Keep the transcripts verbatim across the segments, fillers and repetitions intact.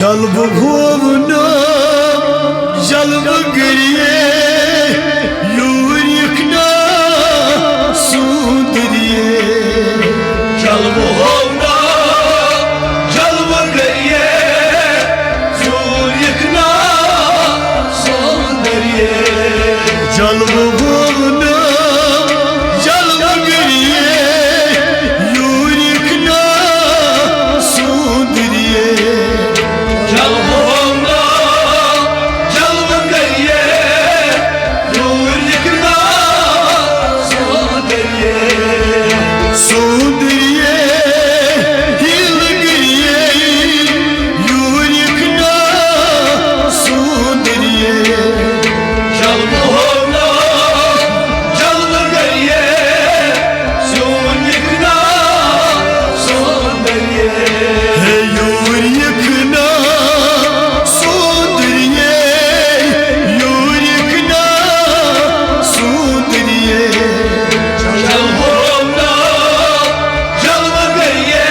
جلوٕ ہوونا، جلوٕ گریے، یوٗر یِکھ نا سون دریے۔ جلوٕ ہوونا، جلوٕ گریے، یوٗر یِکھ نا سون دریے۔ جلوٕ ہوونا، جلوٕ گریے، یوٗر یِکھ نا سون دریے۔ جلوٕ ہوونا، جلوٕ گریے، یوٗر یِکھ نا سون دریے۔ سون دریے، ہیٖل گریے، یوٗر یِکھ نا سون دریے۔ جلوٕ ہوونا، جلوٕ گریے، یوٗر یِکھ نا سون دریے۔ ہے یوٗر یِکھ نا سون دریے، یوٗر یِکھ نا سون دریے۔ جلوٕ ہوونا، جلوٕ گریے،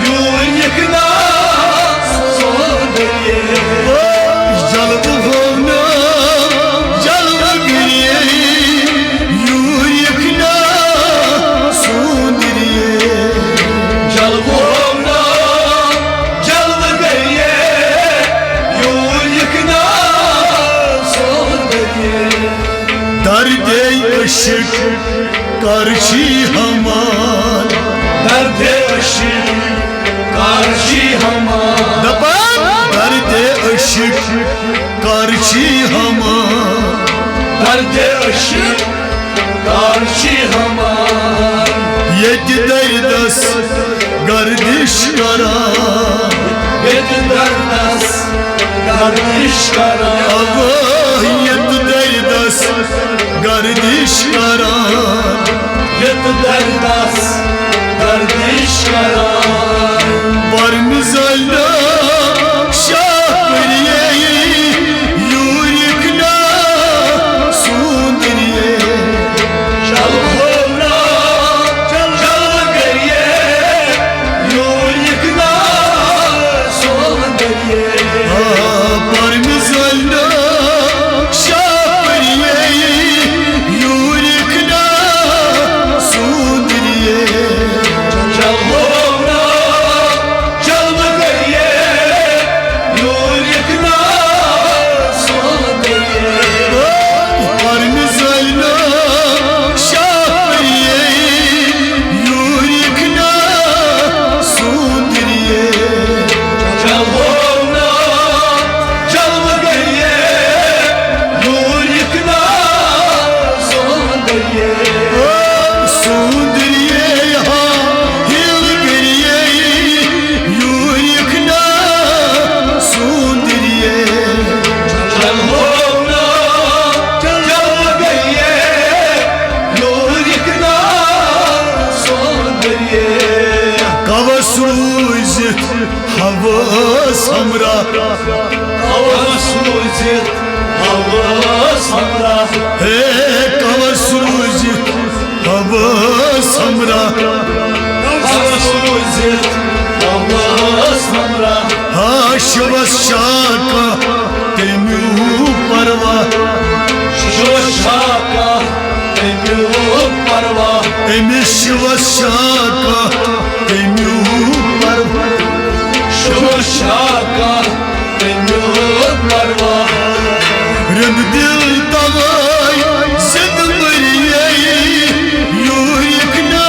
یوٗر یِکھ نا سون دریے۔ جلوٕ ہوونا، جلوٕ گریے، یوٗر یِکھ نا سون دریے۔ جلوٕ ہوونا، جلوٕ گریے، یوٗر یِکھ نا سون دریے۔ دردے عشق کر چھی ہمان۔ دردے عشق کر چھی ہمان۔ دپان دردے عشق کر چھی ہمان۔ دردے عشق کر چھی ہمان۔ ییٚتہِ دردس گردش کران۔ ییٚتہِ دردس گردش کران۔ اوہ، ییٚتہِ دردس گردش کران۔ ییٚتہِ دردس گردش کران۔ پرمہِ زٲلۍ نا شاہ پریے، یوٗر یِکھ نا سون دریے۔ جلوٕ ہوونا، جلوٕ گریے، یوٗر یِکھ نا سون دریے۔ آ، پرمہِ زٲلۍ نا شاہ پریے، یوٗر یِکھ نا سون دریے۔ جلوٕ ہوونا، جلوٕ گریے، یوٗر یِکھ نا سون دریے۔ پرمہِ زٲلۍ نا شاہ پریے، یوٗر یِکھ نا سون دریے۔ جلوٕ ہوونا، جلوٕ گریے، یوٗر یِکھ نا سون دریے۔ سون دریے ہا، ہیٖل گریے، یوٗر یِکھ نا سون دریے۔ جلوٕ ہوونا، جلوٕ گریے، یوٗر یِکھ نا سون دریے۔ کوس روٗزِتھ ہوس ہمراہ۔ کوس روٗزِتھ ہوس ہمراہ۔ ہے کوس روٗزِتھ ہوس ہمراہ۔ کوس روٗزِتھ ہوس ہمراہ۔ ہا شِوس چھا کانٛہہ تمیُک پرواہ۔ شِوس چھا کانٛہہ تمیُک پرواہ۔ أمِس شِوس چھا کانٛہہ تمیُک پرواہ۔ شِوس چھا کانٛہہ تمیُک پرواہ۔ رِند دِل توٲے زِندٕ مٔریے، یوٗر یِکھ نا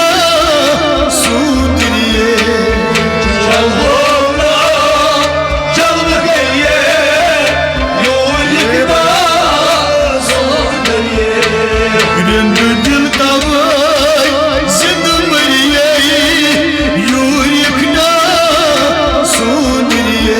سون دریے۔ جلوٕ ہوونا، جلوٕ گریے، یوٗر یِکھ نا سون دریے۔ رِند دِل توٲے زِندٕ مٔریے، یوٗر یِکھ نا سون دریے۔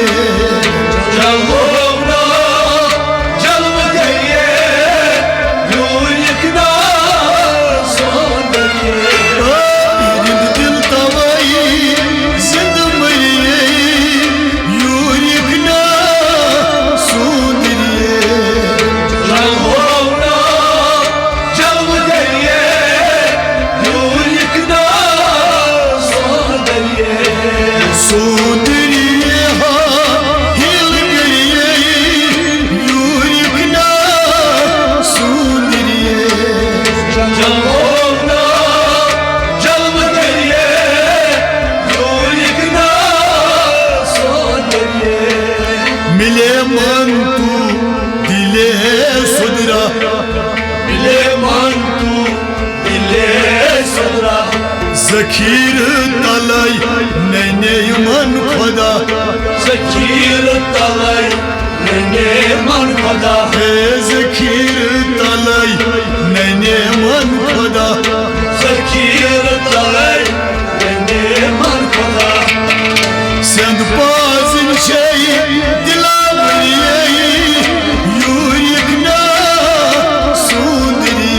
ذخیرٕ تلے ننے من خدا۔ ذخیرٕ تلے ننے من خدا۔ ہے ذخیرٕ تلے ننے من خدا۔ ذخیرٕ تلے ننے من خدا۔ سیند پازن چھے دلاوری، یوریک نا سوندری۔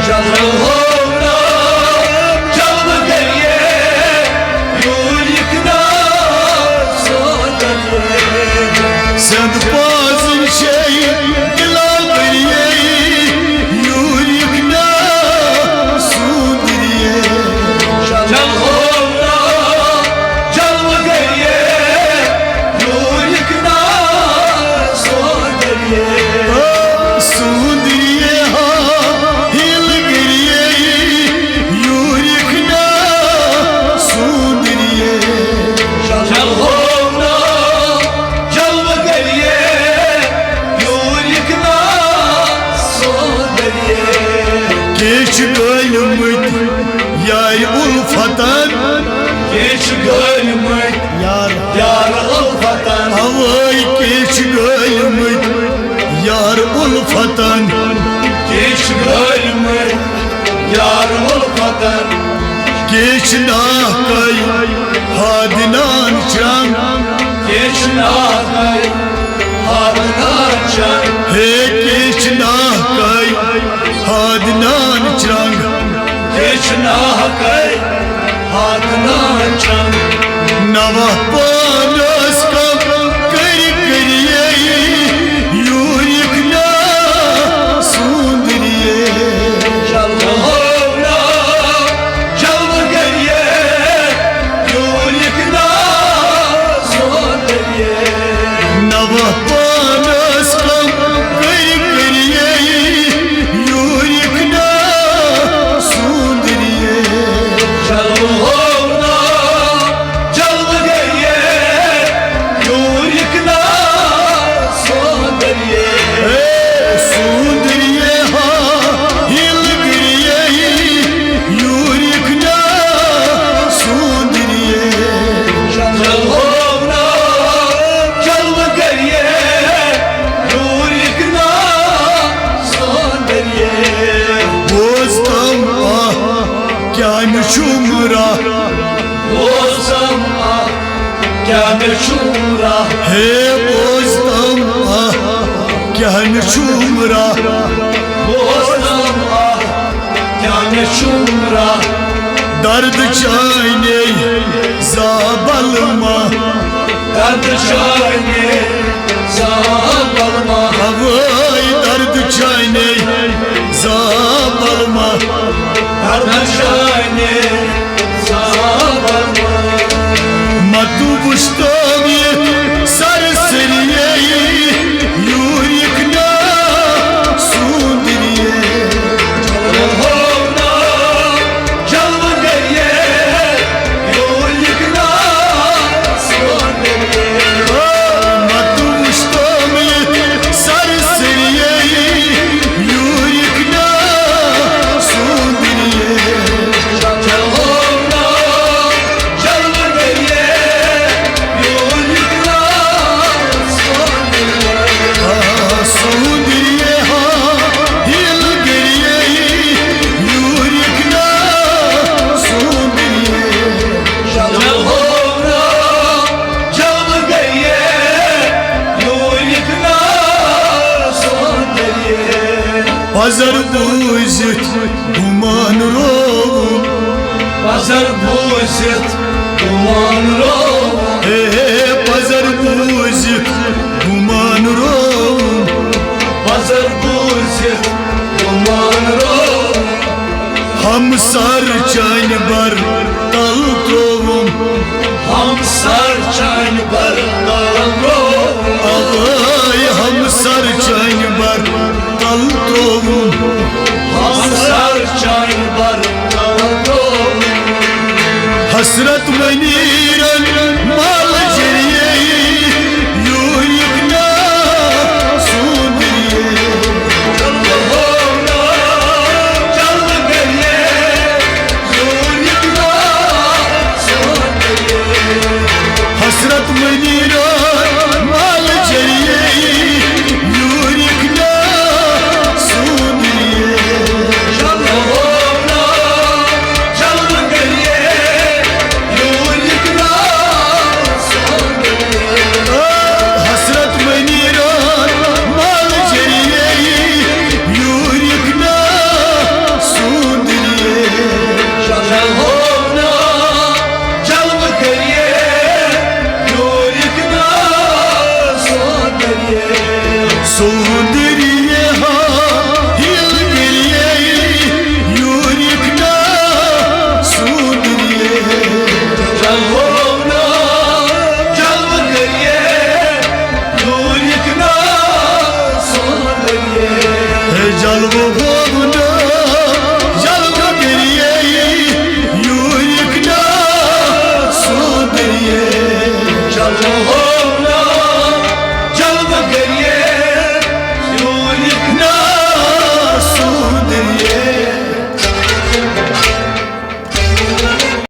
چلو ہو نا، چلو گریے، یوریک نا سوندری۔ سیند پازن چھے دلاوری، یوریک نا سوندری۔ چلو ہو نا، چلو گریے، یوریک نا سوندری۔ سوندری ہا ہیل گریے، یوریک نا سوندری۔ چلو ہو نا، چلو گریے، یوریک نا سوندری۔ کیچ گٲلمٕتۍ یار الفتن۔ کیچ گٲلمٕتۍ یار۔ یار الفتن۔ اوے کیچ گٲلمٕتۍ یار الفتن۔ کیچ گٲلمٕتۍ یار الفتن۔ کیچ ناکے ہادنان چرنگ۔ کیچ ناکے ہادنان چرنگ۔ ہے کیچ ناکے ہادنان چرنگ۔ کیچ ناکے ہادنان چرنگ۔ نوح پانس کم کر کریے، یوریک نا سوندریے۔ چلو ہو نا، چلو گریے، یوریک نا سوندریے۔ نوح پانس کم کر کریے، یوریک نا سوندریے۔ چلو ہو نا، چلو گریے، یوریک نا سوندریے۔ اے سوندریے ہا ہیل گریے، یوریک نا سوندریے۔ چلو ہو نا، چلو گریے، یوریک نا سوندریے۔ بوزتم آہ کیا مےٚ چھُم راہ۔ بوزتم آہ کیا مےٚ چھُم راہ۔ ہے بوزتم آہ کیا مےٚ چھُم راہ۔ بوزتم آہ کیا مےٚ چھُم راہ۔ درد چانے زابل ما۔ درد چانے زابل ما۔ اوے درد چانے زابل ما۔ درد چانے زابل ما۔ متو وشتم یہ سر سریے، یوریک نا سوندریے۔ چلو ہو نا، چلو گریے، یوریک نا سوندریے۔ متو وشتم یہ سر سریے، یوریک نا سوندریے۔ چلو ہو نا، چلو گریے، یوریک نا سوندریے۔ آ، سوندریے ہا ہیل گریے، یوریک نا سوندریے۔ چلو ہو نا، چلو گریے، یوریک نا سوندریے۔ پزر بوٗزِتھ گُمان رووُم۔ پزر بوٗزِتھ گُمان رووُم۔ ہے، ہے، پزر بوٗزِتھ گُمان رووُم۔ پزر بوٗزِتھ گُمان رووُم۔ ہمسر